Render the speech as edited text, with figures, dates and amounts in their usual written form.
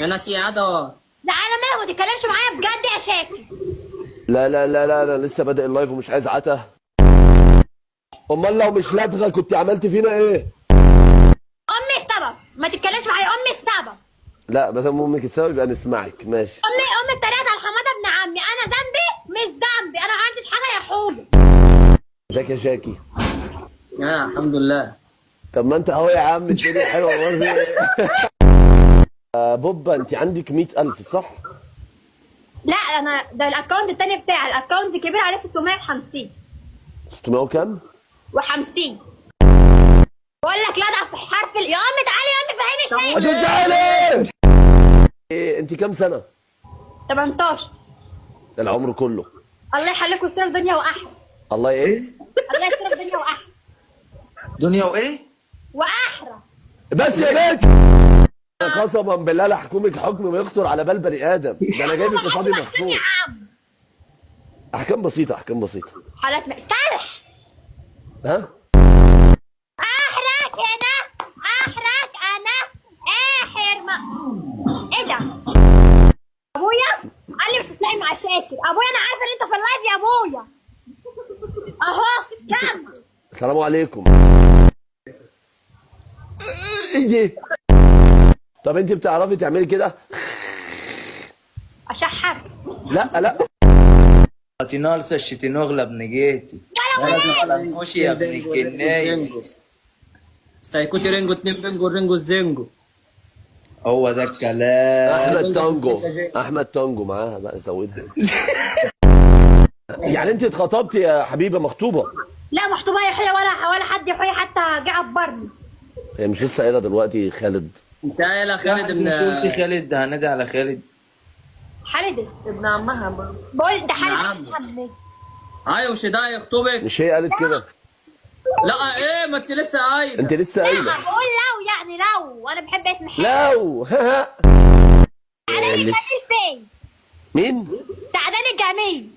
يا ناس يا عدا. زعلانة منك، ما تتكلمش معايا بجد يا شاكر. لا لا لا لا، انا لسه بادئ ال live ومش عايز عتا. امال لو مش لدغه كنت عملت فينا ايه؟ امي السبب، ما تتكلمش معايا، امي السبب. لا ما دام امك السبب يبقى نسمعك، ماشي. امي اتريقت على حمادة ابن عمي، انا ذنبي مش ذنبي، انا ما عنديش حاجة يا حوده. ازيك يا شاكي؟ الحمد لله. طب ما انت اهو يا عم، الدنيا حلوة برضه. بوبا انت عندك 100,000 صح؟ لا انا ده ال account التاني بتاعي، ال account الكبير عليه 650. 600 وكام؟ و50. بقول لك لا ده في حرف يا امي تعالي يا امي فهمي الشيء. هتزعلي إيه؟ انت كام سنة؟ 18. العمر كله. الله يحليكم ويستر دنيا واحلى. الله ايه؟ الله يستر دنيا واحلى. دنيا وايه؟ واحرى. بس يا بنت قسما بالله لا احكمك حكم ما يخطر على بال بني ادم، ده انا جايبك قصادي مخصوص. يا عم احكام بسيطة، احكام بسيطة. حالات استرح. ها؟ احرك هنا، احرك انا اخر ما ايه ده؟ ابويا قال لي مش هتلاقي مع شاكر. ابويا انا عارفه ان انت في ال live يا ابويا، اهو جنبي. السلام عليكم. ايه دي؟ طب انت بتعرفي تعملي كده؟ اشحر؟ لا لا. تنالسا الشتينوغلا ابن جيتي. ولا ولا يا ابن الجناية. سايكوتي رينجو 2 بنجو رينجو الزنجو. هو ده الكلام. احمد تانجو، احمد تانجو معاها بقى زودها. يعني انت اتخطبتي يا حبيبه؟ مخطوبه؟ لا مخطوبه يا حويا، ولا حد يا حويا حتى جه عبرني. هي مش لسه قايله دلوقتي خالد؟ انت قايله خالد ابن مش قلتي خالد؟ ده هنادي على خالد. خالد ابن عمها برضه. بقول ده خالد ابن عمي. ايوه مش ده يخطبك؟ مش هي قالت كده؟ لا ايه ما انت لسه قايله. انت لسه لا قايله. بقول لو يعني لو انا بحب اسم حلو. لو سعدان الجميل فين؟ مين؟ سعدان الجميل.